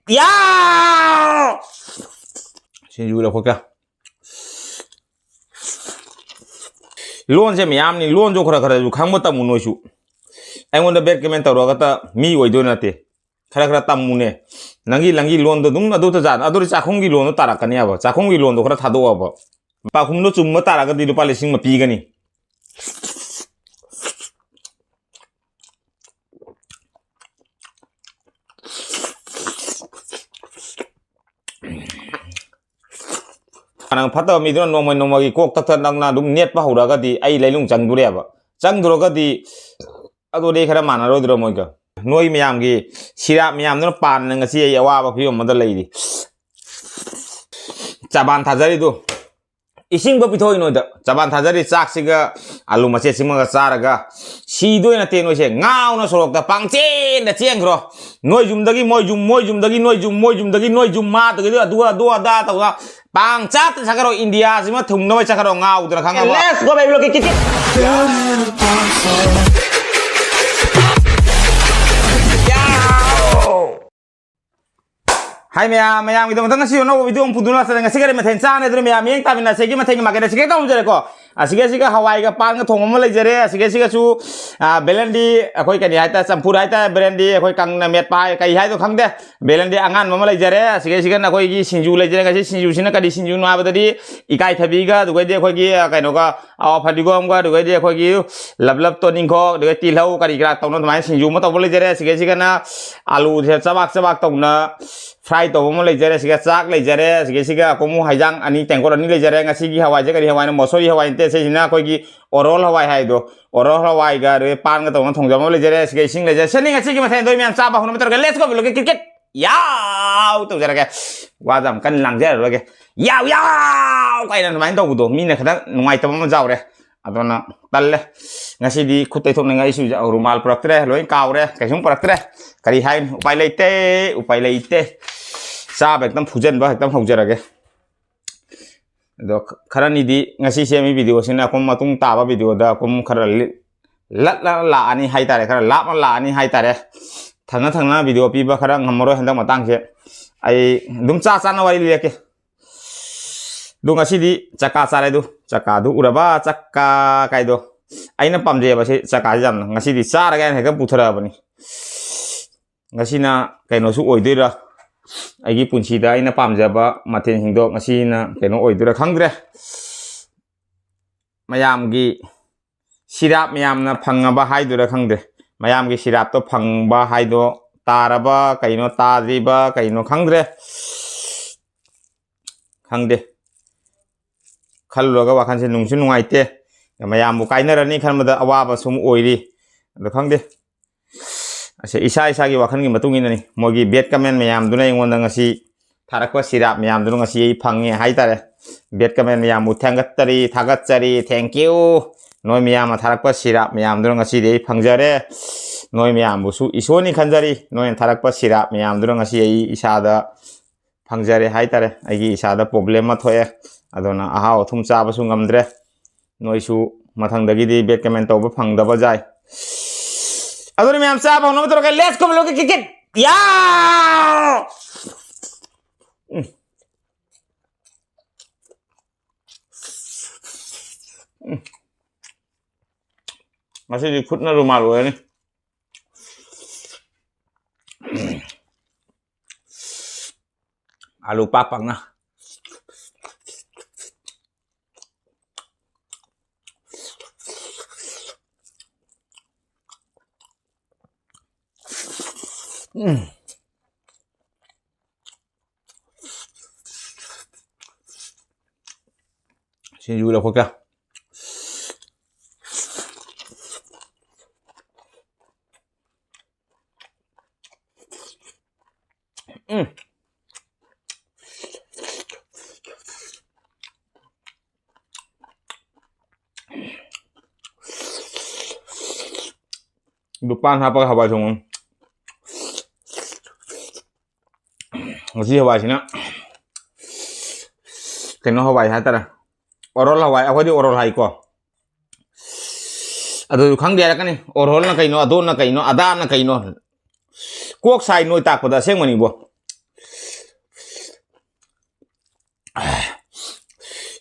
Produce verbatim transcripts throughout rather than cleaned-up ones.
ꯌꯥ! ꯁꯤꯡꯖꯨ ꯂꯧꯈꯠꯀꯦ꯫ ꯂꯣꯟꯁꯦ ꯃꯌꯥꯝꯅꯤ, ꯂꯣꯟꯁꯨ ꯈꯔ ꯈꯔꯁꯨ ꯈꯪꯕ ꯇꯝꯃꯨ ꯅꯣꯏꯁꯨ꯫ ꯑꯩꯉꯣꯟꯗ bad comment ꯇꯧꯔꯒꯇ ꯃꯤ ꯑꯣꯏꯗꯣꯏ ꯅꯠꯇꯦ꯫ ꯈꯔ ꯈꯔ ꯇꯝꯃꯨꯅꯦ꯫ ꯅꯪꯒꯤ, ꯅꯪꯒꯤ ꯂꯣꯟꯗꯣ ꯑꯗꯨꯝ ꯑꯗꯨꯇ ꯖꯥꯠ-, ꯑꯗꯨꯗꯤ ꯆꯥꯛꯈꯨꯝꯒꯤ ꯂꯣꯟꯗꯣ ꯇꯥꯔꯛꯀꯅꯦꯕ꯫ ꯆꯥꯛꯈꯨꯝꯒꯤ ꯂꯣꯟꯗꯣ ꯈꯔ ꯊꯥꯗꯣꯛꯑꯣꯕ꯫ ꯄꯥꯎꯈꯨꯝꯗꯣ ꯆꯨꯝꯕ ꯇꯥꯔꯒꯗꯤ ꯂꯨꯄꯥ ꯂꯤꯁꯤꯡ ꯑꯃ ꯄꯤꯒꯅꯤ꯫ ꯅꯪ ꯐꯠꯇꯕ ꯃꯤꯗꯨꯅ ꯅꯣꯡꯃ ꯅꯣꯡꯃꯒꯤ ꯀꯣꯛ ꯇꯛꯇ ꯅꯪꯅ ꯑꯗꯨꯝ ꯅꯦꯠꯄ ꯍꯧꯔꯒꯗꯤ ꯑꯩ ꯂꯩꯅꯨꯡ ꯆꯪꯗꯣꯔꯦꯕ꯫ ꯆꯪꯗꯨꯔꯒꯗꯤ ꯑꯗꯨꯗꯤ ꯈꯔ ꯃꯥꯟꯅꯔꯣꯏꯗ꯭ꯔꯣ ꯃꯣꯏꯒ? ꯅꯣꯏ ꯃꯌꯥꯝꯒꯤ ꯁꯤꯔꯥ ꯃꯌꯥꯝꯗꯨꯅ ꯄꯥꯟꯅ ꯉꯁꯤ ꯑꯩ ꯑꯋꯥꯕ ꯐꯤꯕꯝ ꯑꯃꯗ ꯂꯩꯔꯤ꯫ ꯆꯕꯥꯟ ꯊꯥꯖꯔꯤꯗꯨ꯫ ꯏꯁꯤꯡꯕꯨ ꯄꯤꯊꯣꯛꯏ ꯅꯣꯏꯗ꯫ ꯆꯕꯥꯟ ꯊꯥꯖꯔꯤ ꯆꯥꯛꯁꯤꯒ ꯑꯂꯨ ꯃꯆꯦꯠꯁꯤꯃꯒ ꯆꯥꯔꯒ ꯁꯤꯗꯣꯏ ꯅꯠꯇꯦ ꯅꯣꯏꯁꯦ꯫ ꯉꯥꯎꯅ ꯁꯣꯔꯣꯛꯇ ꯄꯥꯡꯆꯦꯟꯗ ꯆꯦꯟꯈ꯭ꯔꯣ꯫ ꯅꯣꯏ ꯌꯨꯝꯗꯒꯤ ꯃꯣꯏ ꯌꯨꯝ, ꯃꯣꯏ ꯌꯨꯝꯗꯒꯤ ꯅꯣꯏ ꯌꯨꯝ, ꯃꯣꯏ ꯌꯨꯝꯗꯒꯤ ꯅꯣꯏ ꯌꯨꯝ, ꯃꯥꯗꯒꯤꯗꯤ ꯑꯗꯨ, ꯑꯗꯨ, ꯑꯗꯥ ꯇꯧꯗꯅ ꯄꯥꯡꯆꯥꯠꯇ ꯆꯠꯈ꯭ꯔꯣ꯫ ꯏꯟꯗꯤꯌꯥꯁꯤꯃ ꯊꯨꯡꯅꯕ ꯆꯠꯈ꯭ꯔꯣ ꯉꯥꯎꯗꯅ ꯈꯪꯉꯕ? Let's go, baby, look at kitchen. ꯍꯥꯏ ꯃꯌꯥꯝ, ꯃꯌꯥꯝꯒꯤꯗꯃꯛꯇ ꯉꯁꯤ ꯑꯅꯧꯕ video ꯑꯃ ꯄꯨꯗꯨꯅ ꯂꯥꯛꯆꯔꯦ꯫ ꯉꯁꯤ ꯀꯔꯤ ꯃꯊꯦꯜ ꯆꯥꯅꯤ ꯑꯗꯨꯅ ꯃꯌꯥꯝ ꯃꯤꯠꯌꯦꯡ ꯇꯥꯃꯤꯟꯅꯁꯦ꯫ ꯑꯩꯒꯤ ꯃꯊꯦꯜꯒꯤ ꯃꯥꯏꯀꯩꯗ ꯁꯤꯒꯦ ꯇꯧꯖꯔꯦꯀꯣ꯫ ꯑꯁꯤꯒ ꯑꯁꯤꯒ ꯍꯋꯥꯏꯒ ꯄꯥꯟꯒ ꯊꯣꯡꯕ ꯑꯃ ꯂꯩꯖꯔꯦ꯫ ꯑꯁꯤꯒ ꯑꯁꯤꯒꯁꯨ, ꯑ, ꯕꯦꯂꯟꯗꯤ, ꯑꯩꯈꯣꯏ ꯀꯔꯤ ꯍꯥꯏꯇꯥꯔꯦ, ꯆꯝꯐꯨꯠ ꯍꯥꯏꯇꯥꯔꯦ, ꯕꯦꯂꯟꯗꯤ ꯑꯩꯈꯣꯏ ꯀꯪꯅ ꯃꯦꯠꯄ ꯍꯥꯏ, ꯀꯔꯤ ꯍꯥꯏꯗꯣ ꯈꯪꯗꯦ꯫ ꯕꯦꯂꯟꯗꯤ ꯑꯉꯥꯟꯕ ꯑꯃ ꯂꯩꯖꯔꯦ꯫ ꯑꯁꯤꯒ ꯑꯁꯤꯒꯅ ꯑꯩꯈꯣꯏꯒꯤ ꯁꯤꯡꯖꯨ ꯂꯩꯖꯔꯦ꯫ ꯉꯁꯤ ꯁꯤꯡꯖꯨꯁꯤꯅ ꯀꯔꯤ ꯁꯤꯡꯖꯨꯅꯣ ꯍꯥꯏꯕꯗꯗꯤ ꯏꯀꯥꯏꯊꯕꯤꯒ ꯑꯗꯨꯒꯩꯗꯤ ꯑꯩꯈꯣꯏꯒꯤ, ꯑ, ꯀꯩꯅꯣꯒ, ꯑꯋꯥ ꯐꯗꯤꯒꯣꯝꯒ ꯑꯗꯨꯒꯩꯗꯤ ꯑꯩꯈꯣꯏꯒꯤ ꯂꯞ ꯂꯞ ꯇꯣꯅꯤꯡꯈꯣꯛ ꯑꯗꯨꯒ ꯇꯤꯜꯍꯧ ꯀꯔꯤ ꯀꯔꯥ ꯇꯧꯅ ꯑꯗꯨꯃꯥꯏꯅ ꯁꯤꯡꯖꯨ ꯑꯃ ꯇꯧꯕ ꯂꯩꯖꯔꯦ꯫ ꯑꯁꯤꯒ ꯑꯁꯤꯒꯅ ꯑꯂꯨꯁꯦ ꯆꯕꯥꯛ ꯆꯕꯥꯛ ꯇꯧꯅ fry ꯇꯧꯕ ꯑꯃ ꯂꯩꯖꯔꯦ꯫ ꯁꯤꯒ ꯆꯥꯛ ꯂꯩꯖꯔꯦ꯫ ꯁꯤꯒ ꯁꯤꯒ ꯑꯀꯣꯡꯃꯨ ꯍꯩꯖꯥꯡ ꯑꯅꯤ ꯇꯦꯡꯀꯣꯠ ꯑꯅꯤ ꯂꯩꯖꯔꯦ꯫ ꯉꯁꯤꯒꯤ ꯍꯋꯥꯏꯁꯦ ꯀꯔꯤ ꯍꯋꯥꯏꯅꯣ? ꯃꯁꯣꯔꯤ ꯍꯋꯥꯏ ꯅꯠꯇꯦ, ꯁꯤꯁꯤꯅ ꯑꯩꯈꯣꯏꯒꯤ ꯑꯣꯔꯣꯜ ꯍꯋꯥꯏ ꯍꯥꯏꯗꯣ꯫ ꯑꯣꯔꯣꯜ ꯍꯋꯥꯏꯒ ꯑꯗꯨꯒ ꯄꯥꯟꯒ ꯇꯧꯅ ꯊꯣꯡꯖꯕ ꯑꯃ ꯂꯩꯖꯔꯦ꯫ ꯁꯤꯒ ꯏꯁꯤꯡ ꯂꯩꯖꯔꯦ꯫ ꯁꯤꯅꯤ ꯉꯁꯤꯒꯤ ꯃꯊꯦꯜꯗꯣ ꯃꯌꯥꯝ ꯆꯥꯕ ꯍꯧꯅꯕ ꯇꯧꯔꯒ let's go, ꯕꯤꯂꯣꯒꯤ ꯀꯤꯠ ꯀꯤꯠ꯫ ꯌꯥꯎ ꯇꯧꯖꯔꯒꯦ꯫ ꯋꯥꯁꯦ ꯌꯥꯝ ꯀꯟꯅ ꯂꯥꯡꯖꯔꯔꯣꯏꯒꯦ꯫ ꯌꯥꯎ ꯌꯥꯎ ꯀꯥꯏꯅ ꯑꯗꯨꯃꯥꯏꯅ ꯇꯧꯕꯗꯣ ꯃꯤꯅ ꯈꯤꯇꯪ ꯅꯨꯡꯉꯥꯏꯇꯕ ꯑꯃ ꯌꯥꯎꯔꯦ꯫ ꯑꯗꯨꯅ ꯇꯜꯂꯦ꯫ ꯉꯁꯤꯗꯤ ꯈꯨꯠ ꯇꯩꯊꯣꯛꯅꯤꯡꯉꯥꯏꯁꯨ ꯔꯨꯃꯥꯜ ꯄꯨꯔꯛꯇ꯭ꯔꯦ, ꯂꯣꯏ ꯀꯥꯎꯔꯦ, ꯀꯩꯁꯨꯝ ꯄꯨꯔꯛꯇ꯭ꯔꯦ꯫ ꯀꯔꯤ ꯍꯥꯏꯅꯤ? ꯎꯄꯥꯏ ꯂꯩꯇꯦ, ꯎꯄꯥꯏ ꯂꯩꯇꯦ꯫ ꯆꯥꯕ ꯍꯦꯛꯇ ꯐꯨꯖꯟꯕ ꯍꯦꯛꯇ ꯍꯧꯖꯔꯒꯦ꯫ ꯑꯗꯣ ꯈꯔꯅꯤꯗꯤ ꯉꯁꯤ ꯁꯦꯝꯃꯤ videoꯁꯤꯅ ꯑꯩꯈꯣꯏ ꯃꯇꯨꯡ ꯇꯥꯕ videoꯗ ꯑꯩꯈꯣꯏ ꯈꯔ ꯂꯤꯠ-, ꯂꯠꯂ ꯂꯥꯛꯑꯅꯤ ꯍꯥꯏꯇꯥꯔꯦ, ꯈꯔ ꯂꯥꯞꯅ ꯂꯥꯛꯑꯅꯤ ꯍꯥꯏꯇꯥꯔꯦ꯫ ꯊꯪꯅ ꯊꯪꯅ ꯚꯤꯗꯤꯑꯣ ꯄꯤꯕ ꯈꯔ ꯉꯝꯃꯔꯣꯏ ꯍꯟꯗꯛ ꯃꯇꯥꯡꯁꯦ꯫ ꯑꯩ ꯑꯗꯨꯝ ꯆꯥ ꯆꯥꯅ ꯋꯥꯔꯤ ꯂꯤꯔꯛꯀꯦ꯫ ꯑꯗꯨ ꯉꯁꯤꯗꯤ ꯆꯀꯥ ꯆꯥꯔꯦ꯫ ꯑꯗꯨ ꯆꯀꯥꯗꯨ ꯎꯔꯕ? ꯆꯀꯥ ꯀꯥꯏꯗꯣ꯫ ꯑꯩꯅ ꯄꯥꯝꯖꯩꯑꯕ ꯁꯤ ꯆꯀꯥꯁꯤ ꯌꯥꯝꯅ꯫ ꯉꯁꯤꯗꯤ ꯆꯥꯔꯒꯦ ꯍꯥꯏꯅ ꯍꯦꯛꯇ ꯄꯨꯊꯔꯛꯑꯕꯅꯤ꯫ ꯉꯁꯤꯅ ꯀꯩꯅꯣꯁꯨ ꯑꯣꯏꯗꯣꯏꯔꯥ, ꯑꯩꯒꯤ ꯄꯨꯟꯁꯤꯗ ꯑꯩꯅ ꯄꯥꯝꯖꯕ ꯃꯊꯦꯜꯁꯤꯡꯗꯣ ꯉꯁꯤꯅ ꯀꯩꯅꯣ ꯑꯣꯏꯗꯣꯏꯔꯥ ꯈꯪꯗ꯭ꯔꯦ꯫ ꯃꯌꯥꯝꯒꯤ ꯁꯤꯔꯥꯞ ꯃꯌꯥꯝꯅ ꯐꯪꯉꯕ ꯍꯥꯏꯗꯣꯏꯔꯥ ꯈꯪꯗꯦ꯫ ꯃꯌꯥꯝꯒꯤ ꯁꯤꯔꯥꯞꯇꯣ ꯐꯪꯕ ꯍꯥꯏꯗꯣ ꯇꯥꯔꯕ ꯀꯩꯅꯣ, ꯇꯥꯗ꯭ꯔꯤꯕ ꯀꯩꯅꯣ ꯈꯪꯗ꯭ꯔꯦ꯫ ꯈꯪꯗꯦ꯫ ꯈꯜꯂꯨꯔꯒ ꯋꯥꯈꯜꯁꯦ ꯅꯨꯡꯁꯨ ꯅꯨꯡꯉꯥꯏꯇꯦ꯫ ꯃꯌꯥꯝꯕꯨ ꯀꯥꯏꯅꯔꯅꯤ ꯈꯟꯕꯗ ꯑꯋꯥꯕ ꯁꯨꯝ ꯑꯣꯏꯔꯤ꯫ ꯑꯗꯣ ꯈꯪꯗꯦ꯫ ꯑꯁꯦ ꯏꯁꯥ ꯏꯁꯥꯒꯤ ꯋꯥꯈꯜꯒꯤ ꯃꯇꯨꯡ ꯏꯟꯅꯅꯤ꯫ ꯃꯣꯏꯒꯤ ꯕꯦꯗ ꯀꯃꯦꯟ ꯃꯌꯥꯝꯗꯨꯅ ꯑꯩꯉꯣꯟꯗ ꯉꯁꯤ ꯊꯥꯔꯛꯄ ꯁꯤꯔꯥꯞ ꯃꯌꯥꯝꯗꯨꯅ ꯉꯁꯤ ꯑꯩ ꯐꯪꯉꯦ ꯍꯥꯏꯇꯥꯔꯦ꯫ ꯕꯦꯗ ꯀꯃꯦꯟ ꯃꯌꯥꯝꯕꯨ ꯊꯥꯒꯠꯆꯔꯤ, ꯊꯥꯒꯠꯆꯔꯤ, thank you꯫ ꯅꯣꯏ ꯃꯌꯥꯝꯅ ꯊꯥꯔꯛꯄ ꯁꯤꯔꯥꯞ ꯃꯌꯥꯝꯗꯨꯅ ꯉꯁꯤꯗꯤ ꯑꯩ ꯐꯪꯖꯔꯦ꯫ ꯅꯣꯏ ꯃꯌꯥꯝꯕꯨꯁꯨ ꯏꯁꯣꯔꯅꯤ ꯈꯟꯖꯔꯤ꯫ ꯅꯣꯏꯅ ꯊꯥꯔꯛꯄ ꯁꯤꯔꯥꯞ ꯃꯌꯥꯝꯗꯨꯅ ꯉꯁꯤ ꯑꯩ ꯏꯁꯥꯗ ꯐꯪꯖꯔꯦ ꯍꯥꯏꯇꯥꯔꯦ꯫ ꯑꯩꯒꯤ ꯏꯁꯥꯗ ꯄ꯭ꯔꯣꯕ꯭ꯂꯦꯝ ꯑꯃ ꯊꯣꯛꯑꯦ, ꯑꯗꯨꯅ ꯑꯍꯥꯎ ꯑꯊꯨꯝ ꯆꯥꯕꯁꯨ ꯉꯝꯗ꯭ꯔꯦ꯫ ꯅꯣꯏꯁꯨ ꯃꯊꯪꯗꯒꯤꯗꯤ ꯕꯦꯗ ꯀꯃꯦꯟ ꯇꯧꯕ ꯐꯪꯗꯕ ꯌꯥꯏ꯫ ꯑꯗꯨꯅ ꯃꯌꯥꯝ ꯆꯥꯕ ꯍꯧꯅꯕ ꯇꯧꯔꯒ, let's go, ꯂꯣꯏꯒꯤ ꯀꯤꯛ ꯀꯤꯛ꯫ ꯌꯥ! ꯎꯝ꯫ ꯎꯝ꯫ ꯉꯁꯤꯗꯤ ꯈꯨꯠꯅ ꯔꯨꯃꯥꯜ ꯑꯣꯏꯔꯅꯤ꯫ ꯑꯥꯂꯨ ꯄꯥꯛ ꯄꯥꯛꯅ꯫ ꯎꯝ꯫ ꯁꯤꯡꯖꯨ ꯂꯧꯈꯠꯀꯦ꯫ ꯎꯝ꯫ ꯑꯗꯨ ꯄꯥꯟ ꯍꯥꯞꯄꯒ ꯍꯋꯥꯏ ꯊꯣꯡꯉꯨ꯫ ꯉꯁꯤ ꯍꯋꯥꯏꯁꯤꯅ ꯀꯩꯅꯣ ꯍꯋꯥꯏ ꯍꯥꯏꯇꯥꯔꯦ, ꯑꯣꯔꯣꯜ ꯍꯋꯥꯏ, ꯑꯩꯈꯣꯏꯗꯤ ꯑꯣꯔꯣꯜ ꯍꯥꯏꯀꯣ꯫ ꯑꯗꯨꯁꯨ ꯈꯪꯗꯦ ꯍꯥꯏꯔꯛꯀꯅꯤ, ꯑꯣꯔꯣꯜꯅ ꯀꯩꯅꯣ, ꯑꯗꯣꯟꯅ ꯀꯩꯅꯣ, ꯑꯗꯥꯅ ꯀꯩꯅꯣ꯫ ꯀꯣꯛ ꯁꯥꯏ ꯅꯣꯏ ꯇꯥꯛꯄꯗ, ꯑꯁꯦꯡꯕꯅꯤꯕꯣ꯫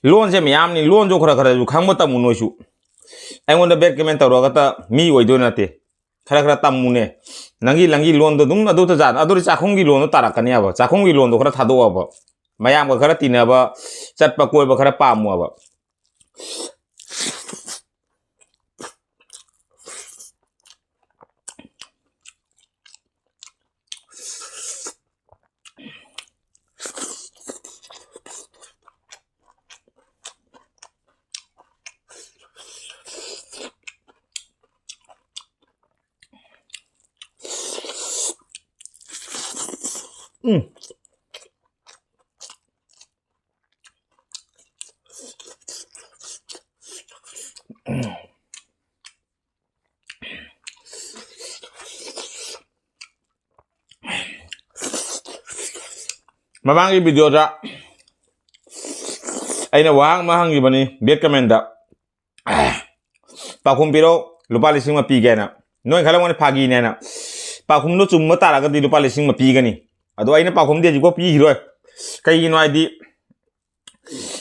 ꯂꯣꯟꯁꯦ ꯃꯌꯥꯝꯅꯤ, ꯂꯣꯟꯁꯨ ꯈꯔ ꯈꯔꯁꯨ ꯈꯪꯕ ꯇꯝꯃꯨ ꯅꯣꯏꯁꯨ꯫ ꯑꯩꯉꯣꯟꯗ bad comment ꯇꯧꯔꯒꯇ ꯃꯤ ꯑꯣꯏꯗꯣꯏ ꯅꯠꯇꯦ꯫ ꯈꯔ ꯈꯔ ꯇꯝꯃꯨꯅꯦ꯫ ꯅꯪꯒꯤ, ꯅꯪꯒꯤ ꯂꯣꯟꯗꯣ ꯑꯗꯨꯝ ꯑꯗꯨꯇ ꯖꯥꯠ-, ꯑꯗꯨꯗꯤ ꯆꯥꯛꯈꯨꯝꯒꯤ ꯂꯣꯟꯗꯣ ꯇꯥꯔꯛꯀꯅꯦꯕ꯫ ꯆꯥꯛꯈꯨꯝꯒꯤ ꯂꯣꯟꯗꯣ ꯈꯔ ꯊꯥꯗꯣꯛꯑꯕ꯫ ꯃꯌꯥꯝꯒ ꯈꯔ ꯇꯤꯟꯅꯕ, ꯆꯠꯄ ꯀꯣꯏꯕ ꯈꯔ ꯄꯥꯝꯃꯣꯕ꯫ ꯎꯝ꯫ ꯃꯃꯥꯡꯒꯤ video ꯗ ꯑꯩꯅ ꯋꯥꯍꯪ ꯑꯃ ꯍꯪꯈꯤꯕꯅꯤ bad comment ꯇ꯫ "ꯄꯥꯎꯈꯨꯝ ꯄꯤꯔꯣ, ꯂꯨꯄꯥ ꯂꯤꯁꯤꯡ ꯑꯃ ꯄꯤꯒꯦꯅ"꯫ ꯅꯣꯏ ꯈꯜꯂꯝꯒꯅꯤ ꯐꯥꯒꯤꯅꯦꯅ꯫ ꯄꯥꯎꯈꯨꯝꯗꯣ ꯆꯨꯝꯕ ꯇꯥꯔꯒꯗꯤ ꯂꯨꯄꯥ ꯂꯤꯁꯤꯡ ꯑꯃ ꯄꯤꯒꯅꯤ꯫ ꯑꯗꯣ ꯑꯩꯅ ꯄꯥꯎꯈꯨꯝꯗꯤ ꯍꯧꯖꯤꯛꯐꯥꯎ ꯄꯤꯈꯤꯔꯣꯏ꯫ ꯀꯩꯒꯤꯅꯣ ꯍꯥꯏꯗꯤ,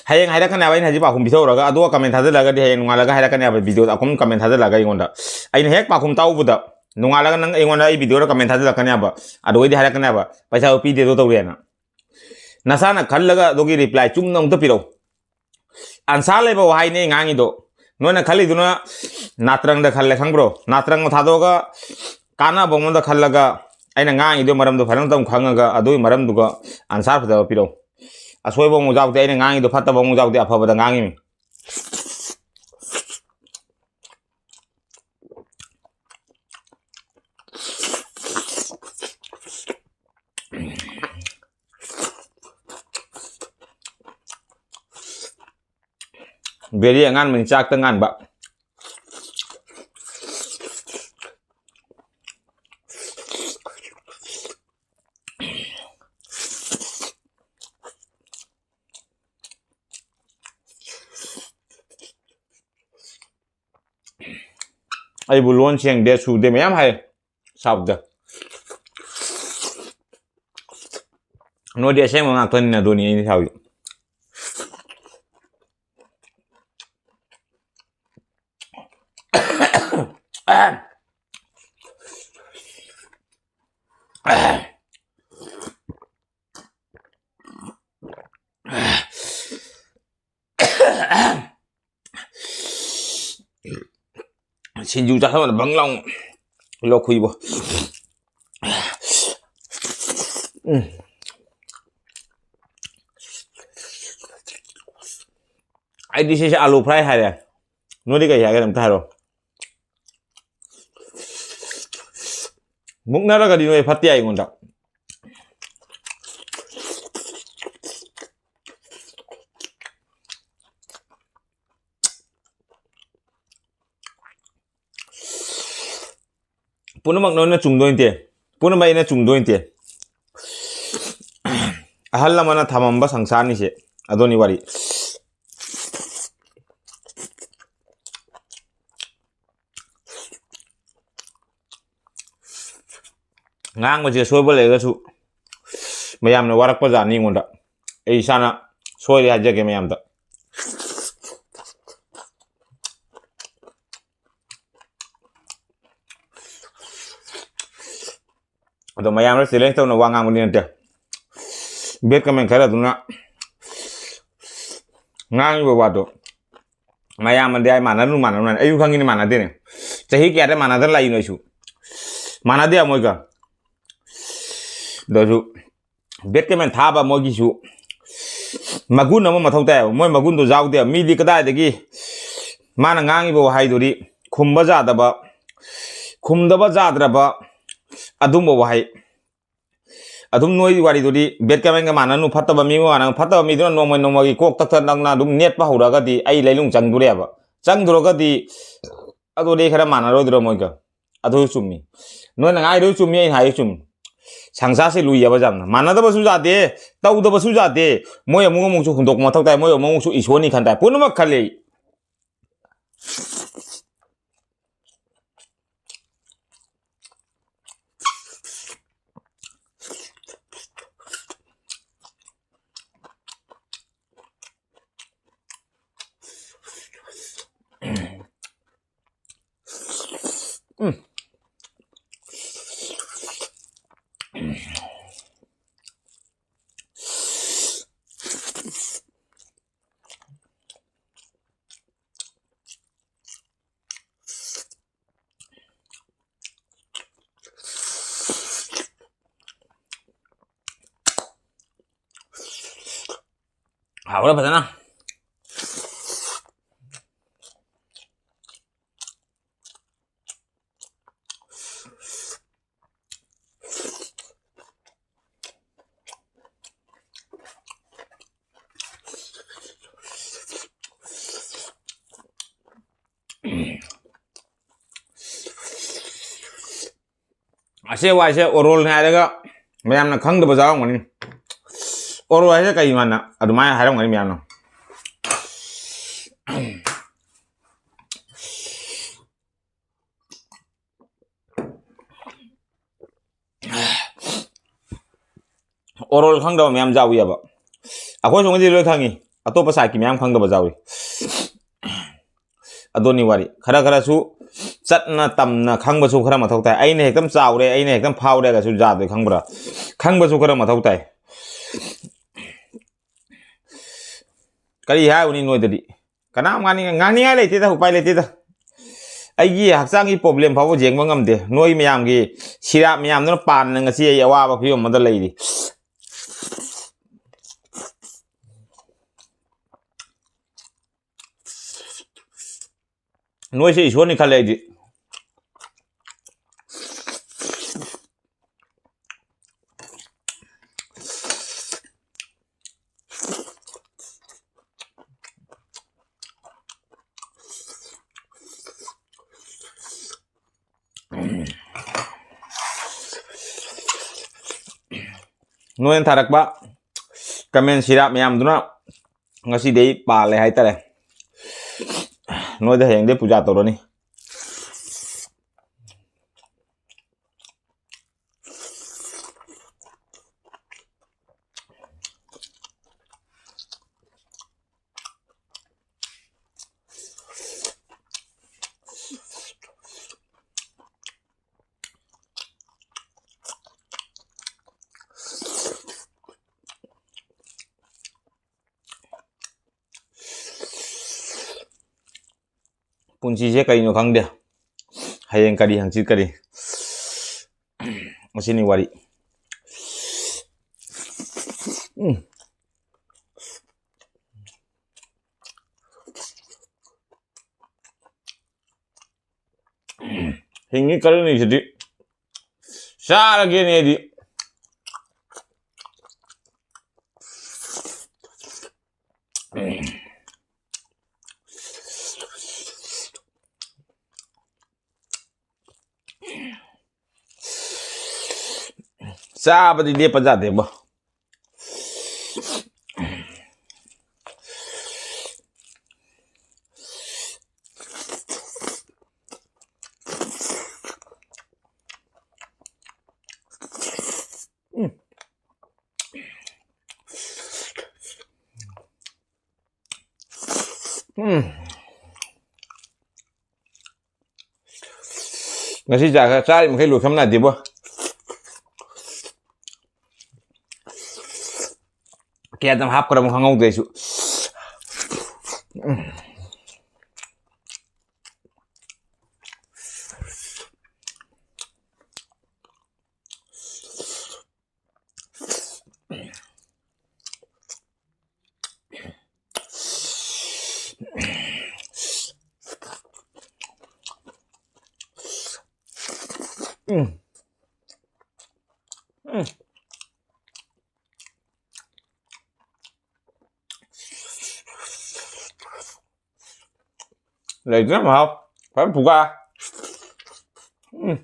ꯍꯌꯦꯡ ꯍꯥꯏꯔꯛꯀꯅꯦꯕ, ꯑꯩꯅ ꯍꯧꯖꯤꯛ ꯄꯥꯎꯈꯨꯝ ꯄꯤꯊꯣꯛꯎꯔꯒ, ꯑꯗꯨꯒ comment ꯊꯥꯖꯤꯜꯂꯒꯗꯤ ꯍꯌꯦꯡ ꯅꯣꯡꯉꯥꯜꯂꯒ ꯍꯥꯏꯔꯛꯀꯅꯦꯕ, video ꯗ ꯑꯩꯈꯣꯏ comment ꯊꯥꯖꯤꯜꯂꯒ ꯑꯩꯉꯣꯟꯗ꯫ ꯑꯩꯅ ꯍꯦꯛ ꯄꯥꯎꯈꯨꯝ ꯇꯥꯎꯕꯗ, ꯅꯣꯡꯉꯥꯜꯂꯒ ꯅꯪ ꯑꯩꯉꯣꯟꯗ ꯑꯩ video ꯗ comment ꯊꯥꯖꯤꯜꯂꯛꯀꯅꯦꯕ, ꯑꯗꯨꯒꯩꯗꯤ ꯍꯥꯏꯔꯛꯀꯅꯦꯕ, "ꯄꯩꯁꯥꯗꯣ ꯄꯤꯗꯦꯗꯣ ꯇꯧꯔꯦꯅ"꯫ ꯅꯁꯥꯅ ꯈꯜꯂꯒ ꯑꯗꯨꯒꯤ reply ꯆꯨꯝꯅ ꯑꯃꯨꯛꯇ ꯄꯤꯔꯛꯎ꯫ Answer ꯂꯩꯕ ꯋꯥꯍꯩꯅꯦ ꯑꯩ ꯉꯥꯡꯉꯤꯗꯣ꯫ ꯅꯣꯏꯅ ꯈꯜꯂꯤꯗꯨꯅ ꯅꯥꯇ꯭ꯔꯪꯗ ꯈꯜꯂꯦ ꯈꯪꯕ꯭ꯔꯣ? ꯅꯥꯇ꯭ꯔꯪꯗꯣ ꯊꯥꯗꯣꯛꯑꯒ ꯀꯥꯟꯅꯕ ꯑꯃꯗ ꯈꯜꯂꯒ, ꯑꯩꯅ ꯉꯥꯡꯉꯤꯗꯣ ꯃꯔꯝꯗꯣ ꯐꯖꯅ ꯇꯧ ꯈꯪꯉꯒ ꯑꯗꯨꯒꯤ ꯃꯔꯝꯗꯨꯒ answer ꯐꯖꯕ ꯄꯤꯔꯛꯎ꯫ ꯑꯁꯣꯏꯕ ꯑꯃꯨꯛ ꯌꯥꯎꯗꯦ, ꯑꯩꯅ ꯉꯥꯡꯉꯤꯗꯣ ꯐꯠꯇꯕ ꯑꯃꯨꯛ ꯌꯥꯎꯗꯦ, ꯑꯐꯕꯗ ꯉꯥꯡꯉꯤꯃꯤ꯫ ꯕꯦꯔꯤ ꯑꯉꯥꯟꯕꯅꯤ, ꯆꯥꯛꯇ ꯉꯥꯟꯕ꯫ ꯑꯩꯕꯨ ꯂꯣꯟ ꯁꯦꯡꯗꯦ, ꯁꯨꯗꯦ ꯃꯌꯥꯝ ꯍꯥꯏ꯫ ꯁꯥꯎꯠꯇ꯫ ꯅꯣꯏꯗꯤ ꯑꯁꯦꯡꯕ ꯉꯥꯛꯇꯅꯤꯅ ꯑꯗꯨꯅꯤ ꯑꯩꯅ ꯁꯥꯎꯔꯤꯗꯣ꯫ ꯁꯤꯡꯖꯨ ꯆꯥꯊꯣꯛꯑꯒ ꯕꯪ ꯂꯥꯎ ꯂꯧꯈꯨꯏꯕꯣ꯫ ꯎꯝ꯫ ꯑꯩꯗꯤ ꯁꯤꯁꯦ ꯑꯥꯂꯨ ꯐ꯭ꯔꯥꯏ ꯍꯥꯏꯔꯦ꯫ ꯅꯣꯏꯗꯤ ꯀꯩ ꯍꯥꯏꯒꯦ ꯑꯝꯇ ꯍꯥꯏꯔꯣ꯫ ꯃꯨꯛꯅꯔꯒꯗꯤ ꯅꯣꯏ ꯐꯠꯇꯦ ꯑꯩꯉꯣꯟꯗ꯫ ꯄꯨꯝꯅꯃꯛ ꯅꯣꯏꯅ ꯆꯨꯝꯗꯣꯏ ꯅꯠꯇꯦ꯫ ꯄꯨꯝꯅꯃꯛ ꯑꯩꯅ ꯆꯨꯝꯗꯣꯏ ꯅꯠꯇꯦ꯫ ꯑꯍꯜ ꯑꯃꯅ ꯊꯝꯃꯝꯕ ꯁꯪꯁꯥꯔꯅꯤꯁꯦ꯫ ꯑꯗꯨꯅꯤ ꯋꯥꯔꯤ꯫ ꯉꯥꯡꯕꯁꯦ ꯑꯁꯣꯏꯕ ꯂꯩꯔꯒꯁꯨ ꯃꯌꯥꯝꯅ ꯋꯥꯔꯛꯄ ꯖꯥꯠꯅꯤ ꯑꯩꯉꯣꯟꯗ꯫ ꯑꯩ ꯏꯁꯥꯅ ꯁꯣꯏꯔꯦ ꯍꯥꯏꯖꯒꯦ ꯃꯌꯥꯝꯗ꯫ ꯑꯗꯣ ꯃꯌꯥꯝꯗ challenge ꯇꯧꯅ ꯋꯥ ꯉꯥꯡꯕꯗꯤ ꯅꯠꯇꯦ꯫ Bad comment ꯈꯔ ꯑꯗꯨꯅ ꯉꯥꯡꯉꯤꯕ ꯋꯥꯗꯣ ꯃꯌꯥꯝ ꯑꯗꯤ ꯑꯩ ꯃꯥꯟꯅꯔꯨ ꯃꯥꯟꯅꯔꯨ ꯍꯥꯏꯅ ꯑꯩꯁꯨ ꯈꯪꯉꯤꯅꯦ ꯃꯥꯟꯅꯗꯦꯅꯦ꯫ ꯆꯍꯤ ꯀꯌꯥꯗ ꯃꯥꯟꯅꯗꯅ ꯂꯥꯛꯏꯅꯣ ꯑꯩꯁꯨ꯫ ꯃꯥꯟꯅꯗꯦ ꯃꯣꯏꯒ꯫ ꯑꯗꯨꯁꯨ bad comment ꯊꯥꯕ ꯃꯣꯏꯒꯤꯁꯨ ꯃꯒꯨꯟ ꯑꯃ ꯃꯊꯧ ꯇꯥꯏꯌꯦꯕ꯫ ꯃꯣꯏ ꯃꯒꯨꯟꯗꯣ ꯌꯥꯎꯗꯦꯕ꯫ ꯃꯤꯗꯤ ꯀꯗꯥꯏꯗꯒꯤ ꯃꯥꯅ ꯉꯥꯡꯉꯤꯕ ꯋꯥꯍꯩꯗꯨꯗꯤ ꯈꯨꯝꯕ ꯌꯥꯗꯕ, ꯈꯨꯝꯗꯕ ꯌꯥꯗ꯭ꯔꯕ ꯑꯗꯨꯝꯕ ꯋꯥꯍꯩ꯫ ꯑꯗꯨꯝ ꯅꯣꯏ ꯋꯥꯔꯤꯗꯨꯗꯤ bad commentꯒ ꯃꯥꯟꯅꯅꯨ, ꯐꯠꯇꯕ ꯃꯤꯒ ꯃꯥꯟꯅꯅꯨ, ꯐꯠꯇꯕ ꯃꯤꯗꯨꯅ ꯅꯣꯡꯃꯩ ꯅꯣꯡꯃꯒꯤ ꯀꯣꯛ ꯇꯛꯇ ꯅꯪꯅ ꯑꯗꯨꯝ ꯅꯦꯠꯄ ꯍꯧꯔꯒꯗꯤ ꯑꯩ ꯂꯩꯅꯨꯡ ꯆꯪꯗꯣꯔꯦꯕ꯫ ꯆꯪꯗ꯭ꯔꯒꯗꯤ ꯑꯗꯨꯗꯤ ꯈꯔ ꯃꯥꯟꯅꯔꯣꯏꯗ꯭ꯔꯣ ꯃꯣꯏꯒ? ꯑꯗꯨꯁꯨ ꯆꯨꯝꯃꯤ꯫ ꯅꯣꯏꯅ ꯉꯥꯡꯉꯤꯗꯨꯁꯨ ꯆꯨꯝꯃꯤ, ꯑꯩꯅ ꯍꯥꯏꯔꯤꯁꯨ ꯆꯨꯝꯃꯤ꯫ ꯁꯪꯁꯥꯔꯁꯦ ꯂꯨꯏꯌꯦꯕ ꯌꯥꯝꯅ꯫ ꯃꯥꯟꯅꯗꯕꯁꯨ ꯌꯥꯗꯦ, ꯇꯧꯗꯕꯁꯨ ꯌꯥꯗꯦ꯫ ꯃꯣꯏ ꯑꯃꯨꯛ ꯑꯃꯨꯛꯁꯨ ꯍꯨꯟꯗꯣꯛꯄ ꯃꯊꯧ ꯇꯥꯏ, ꯃꯣꯏ ꯑꯃꯨꯛ ꯑꯃꯨꯛꯁꯨ ꯏꯁꯣꯔꯅꯤ ꯈꯟ ꯇꯥꯏ꯫ ꯄꯨꯝꯅꯃꯛ ꯈꯜꯂꯦ ꯑꯩ꯫ ꯍꯥꯎꯔꯦ ꯐꯖꯅ꯫ ꯑꯁꯦ ꯋꯥꯏꯁꯦ oral ꯅꯤ ꯍꯥꯏꯔꯒ ꯃꯌꯥꯝꯅ ꯈꯪꯗꯕ ꯌꯥꯎꯔꯝꯒꯅꯤ꯫ Oral ꯍꯥꯏꯁꯦ ꯀꯩ ꯃꯥꯅ ꯑꯗꯨꯃꯥꯏꯅ ꯍꯥꯏꯔꯝꯒꯅꯤ ꯃꯌꯥꯝꯅ꯫ Oral ꯈꯪꯗꯕ ꯃꯌꯥꯝ ꯌꯥꯎꯏꯑꯕ꯫ ꯑꯩꯈꯣꯏ ꯁꯣꯝꯒꯤꯗꯤ ꯂꯣꯏ ꯈꯪꯉꯤ, ꯑꯇꯣꯞꯄ side ꯀꯤ ꯃꯌꯥꯝ ꯈꯪꯗꯕ ꯌꯥꯎꯏ꯫ ꯑꯗꯨꯅꯤ ꯋꯥꯔꯤ꯫ ꯈꯔ ꯈꯔꯁꯨ ꯆꯠꯅ ꯇꯝꯅ ꯈꯪꯕꯁꯨ ꯈꯔ ꯃꯊꯧ ꯇꯥꯏ꯫ ꯑꯩꯅ ꯍꯦꯛꯇ ꯆꯥꯎꯔꯦ, ꯑꯩꯅ ꯍꯦꯛꯇ ꯐꯥꯎꯔꯦ ꯍꯥꯏꯔꯒꯁꯨ ꯌꯥꯗꯦ, ꯈꯪꯕ꯭ꯔꯥ? ꯈꯪꯕꯁꯨ ꯈꯔ ꯃꯊꯧ ꯇꯥꯏ꯫ ꯀꯔꯤ ꯍꯥꯏꯔꯨꯅꯤ ꯅꯣꯏꯗꯗꯤ? ꯀꯅꯥꯝ ꯉꯥꯡꯅꯤꯡ-, ꯉꯥꯡꯅꯤꯡꯉꯥꯏ ꯂꯩꯇꯦꯗ, ꯎꯄꯥꯏ ꯂꯩꯇꯦꯗ꯫ ꯑꯩꯒꯤ ꯍꯛꯆꯥꯡꯒꯤ problem ꯐꯥꯎꯕ ꯌꯦꯡꯕ ꯉꯝꯗꯦ꯫ ꯅꯣꯏ ꯃꯌꯥꯝꯒꯤ ꯁꯤꯔꯥꯞ ꯃꯌꯥꯝꯗꯨꯅ ꯄꯥꯟꯅ ꯉꯁꯤ ꯑꯩ ꯑꯋꯥꯕ ꯐꯤꯕꯝ ꯑꯃꯗ ꯂꯩꯔꯤ꯫ ꯅꯣꯏꯁꯦ ꯏꯁꯣꯔꯅꯤ ꯈꯜꯂꯦ ꯑꯩꯗꯤ꯫ ꯅꯣꯏꯅ ꯊꯥꯔꯛꯄ comment ꯁꯤꯔꯥ ꯃꯌꯥꯝꯗꯨꯅ ꯉꯁꯤꯗꯤ ꯑꯩ ꯄꯥꯜꯂꯦ ꯍꯥꯏꯇꯥꯔꯦ꯫ ꯅꯣꯏꯗ ꯍꯌꯦꯡꯗꯩ ꯄꯨꯖꯥ ꯇꯧꯔꯅꯤ꯫ ꯄꯨꯟꯁꯤꯁꯦ ꯀꯔꯤꯅꯣ ꯈꯪꯗꯦ꯫ ꯍꯌꯦꯡ ꯀꯔꯤ, ꯍꯪꯆꯤꯠ ꯀꯔꯤ꯫ ꯑꯁꯤꯅꯤ ꯋꯥꯔꯤ꯫ ꯎꯝ꯫ ꯍꯤꯡꯉꯤ ꯀꯜꯂꯤꯁꯤꯗꯤ ꯆꯥꯔꯒꯦꯅꯦ ꯑꯩꯗꯤ꯫ ꯆꯥꯕꯗꯤ ꯂꯦꯞꯄ ꯌꯥꯗꯦꯕꯣ꯫ ꯎꯝ꯫ ꯉꯁꯤ ꯆꯥ-, ꯆꯥꯔꯤ ꯃꯈꯩ ꯂꯣꯏꯈꯝ ꯅꯥꯗꯦꯕꯣ꯫ ꯀꯌꯥꯗ ꯍꯥꯞꯈ꯭ꯔꯕ ꯈꯪꯍꯧꯗꯦ ꯑꯩꯁꯨ꯫ ꯎꯝ꯫ ꯎꯝ꯫ ꯎꯝ꯫ ꯂꯩꯇ꯭ꯔꯦ ꯃꯍꯥꯎ꯫ ꯐꯖꯅ ꯐꯨꯒꯥꯏ꯫ ꯎꯝ꯫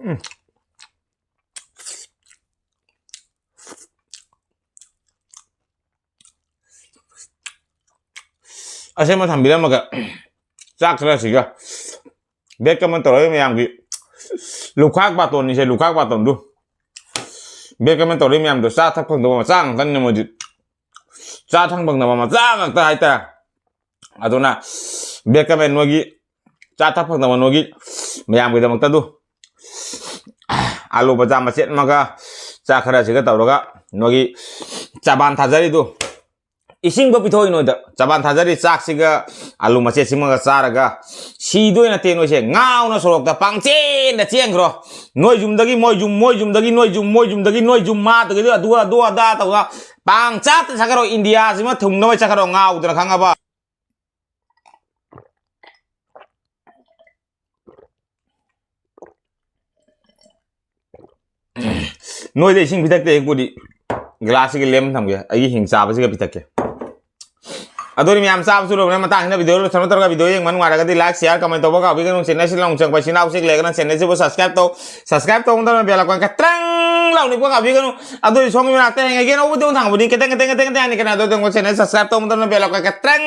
ꯎꯝ꯫ ꯑꯁꯦꯡꯕ ꯊꯝꯕꯤꯔꯝꯃꯒ ꯆꯥꯛ ꯈꯔꯁꯤꯒ bad comment ꯇꯧꯔꯛꯏ ꯃꯌꯥꯝꯒꯤ ꯂꯨꯈꯥꯛ ꯕꯥꯇꯣꯟꯅꯤꯁꯦ, ꯂꯨꯈꯥꯛ ꯕꯥꯇꯣꯟꯗꯨ꯫ Bad comment ꯇꯧꯔꯛꯏ ꯃꯌꯥꯝꯗꯣ ꯆꯥ ꯊꯛ ꯐꯪꯗꯕ ꯃꯆꯥ ꯉꯥꯛꯇꯅꯤꯅ ꯃꯣꯏꯗꯤ꯫ ꯆꯥ ꯊꯛ ꯐꯪꯗꯕ ꯃꯆꯥ ꯉꯥꯛꯇ ꯍꯥꯏꯇꯥꯔꯦ꯫ ꯑꯗꯨꯅ bad comment ꯅꯣꯏꯒꯤ ꯆꯥ ꯊꯛ ꯐꯪꯗꯕ ꯅꯣꯏꯒꯤ ꯃꯌꯥꯝꯒꯤꯗꯃꯛꯇ ꯑꯗꯨ ꯑꯥꯂꯨ ꯕꯖꯥ ꯃꯆꯦꯠ ꯑꯃꯒ ꯆꯥꯛ ꯈꯔꯁꯤꯒ ꯇꯧꯔꯒ ꯅꯣꯏꯒꯤ ꯆꯕꯥꯟ ꯊꯥꯖꯔꯤꯗꯨ ꯏꯁꯤꯡꯕꯨ ꯄꯤꯊꯣꯛꯏ ꯅꯣꯏꯗ꯫ ꯆꯕꯥꯟ ꯊꯥꯖꯔꯤ ꯆꯥꯛꯁꯤꯒ ꯑꯥꯂꯨ ꯃꯆꯦꯠꯁꯤꯃꯒ ꯆꯥꯔꯒ ꯁꯤꯗꯣꯏ ꯅꯠꯇꯦ ꯅꯣꯏꯁꯦ꯫ ꯉꯥꯎꯅ ꯁꯣꯔꯣꯛꯇ ꯄꯥꯡꯆꯦꯟꯗ ꯆꯦꯟꯈ꯭ꯔꯣ꯫ ꯅꯣꯏ ꯌꯨꯝꯗꯒꯤ ꯃꯣꯏ ꯌꯨꯝ, ꯃꯣꯏ ꯌꯨꯝꯗꯒꯤ ꯅꯣꯏ ꯌꯨꯝ, ꯃꯣꯏ ꯌꯨꯝꯗꯒꯤ ꯅꯣꯏ ꯌꯨꯝ, ꯃꯥꯗꯒꯤꯗꯤ ꯑꯗꯨ ꯑꯗꯨ ꯑꯗꯥ ꯇꯧꯗꯅ ꯄꯥꯡ ꯆꯥꯠꯇ ꯆꯠꯈ꯭ꯔꯣ꯫ ꯏꯟꯗꯤꯌꯥꯁꯤꯃ ꯊꯨꯡꯅꯕ ꯆꯠꯈ꯭ꯔꯣ ꯉꯥꯎꯗꯅ, ꯈꯪꯉꯕ? ꯅꯣꯏꯗ ꯏꯁꯤꯡ ꯄꯤꯊꯛꯇꯦ, ꯑꯩꯕꯨꯗꯤ ꯒ꯭ꯂꯥꯁꯁꯤꯒ ꯂꯦꯝ ꯊꯝꯒꯦ, ꯑꯩꯒꯤ ꯍꯤꯡ ꯆꯥꯕꯁꯤꯒ ꯄꯤꯊꯛꯀꯦ꯫ ꯑꯗꯨꯅꯤ ꯃꯌꯥꯝ, ꯆꯥꯕꯁꯨ ꯂꯣꯏꯕꯅ ꯃꯇꯥꯡꯁꯤꯅ ꯚꯤꯗꯤꯑꯣ ꯂꯣꯏꯁꯟꯕ ꯇꯧꯔꯒ ꯚꯤꯗꯤꯑꯣ ꯌꯦꯡꯕ ꯅꯨꯡꯉꯥꯏꯔꯒꯗꯤ like, share, comment ꯇꯧꯕ ꯀꯥꯎꯕꯤꯒꯅꯨ꯫ Channel ꯁꯤ ꯂꯥꯎ ꯆꯪꯕ ꯏꯆꯤꯟ ꯏꯅꯥꯎꯁꯤꯡ ꯂꯩꯔꯒꯅ channel ꯁꯤꯕꯨ subscribe ꯇꯧ꯫ Subscribe ꯇꯧꯕ ꯃꯇꯝꯗ bell icon ꯀ ꯇ꯭ꯔꯪ ꯂꯥꯎꯅꯤꯛꯄ ꯀꯥꯎꯕꯤꯒꯅꯨ꯫ ꯑꯗꯨꯗꯤ ꯁꯣꯝꯒꯤ ꯃꯅꯥꯛꯇ ꯍꯦꯡꯉꯒꯦ ꯑꯅꯧꯕ video ꯊꯥꯡꯕꯗꯤ ꯈꯤꯇꯪ ꯈꯤꯇꯪ ꯈꯤꯇꯪ ꯈꯤꯇꯪ ꯍꯥꯏꯅꯤ ꯀꯩꯅꯣ꯫ ꯑꯗꯨ ꯆꯪꯕ channel subscribe ꯇꯧꯕ ꯃꯇꯝꯗ bell icon ꯀ ꯇ꯭ꯔꯪ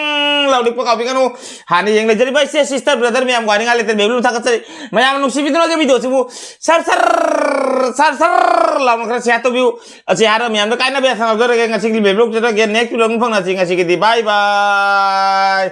ꯂꯥꯎꯅꯤꯛꯄ ꯀꯥꯎꯕꯤꯒꯅꯨ꯫ ꯍꯥꯟꯅ ꯌꯦꯡ ꯂꯩꯖꯔꯤꯕ ꯏꯆꯦ sister brother ꯃꯌꯥꯝ ꯋꯥꯅꯤꯡꯉꯥꯏ ꯂꯩꯇꯅ ꯕꯦꯕꯤꯂꯨ ꯊꯥꯒꯠꯆꯔꯤ꯫ ꯃꯌꯥꯝ ꯅꯨꯡꯁꯤꯕꯤꯗꯨꯅ ꯚꯤꯗꯤꯑꯣꯁꯤꯕꯨ ꯁꯔ ꯁꯔ ꯁꯔ ꯁꯔ ꯂꯥꯎꯅ ꯈꯔ share ꯇꯧꯕꯤꯌꯨ꯫ ꯑꯁꯤ ꯍꯥꯏꯔ ꯃꯌꯥꯝꯗ ꯀꯥꯏꯅꯕ ꯌꯥꯊꯪ ꯂꯧꯖꯔꯒꯦ꯫ ꯉꯁꯤꯒꯤ ꯚꯤꯗꯤꯑꯣ ꯆꯠꯂꯒꯦ꯫ Next video ꯑꯃꯨꯛ ꯐꯪꯅꯁꯤ꯫ ꯉꯁꯤꯒꯤꯗꯤ bye bye꯫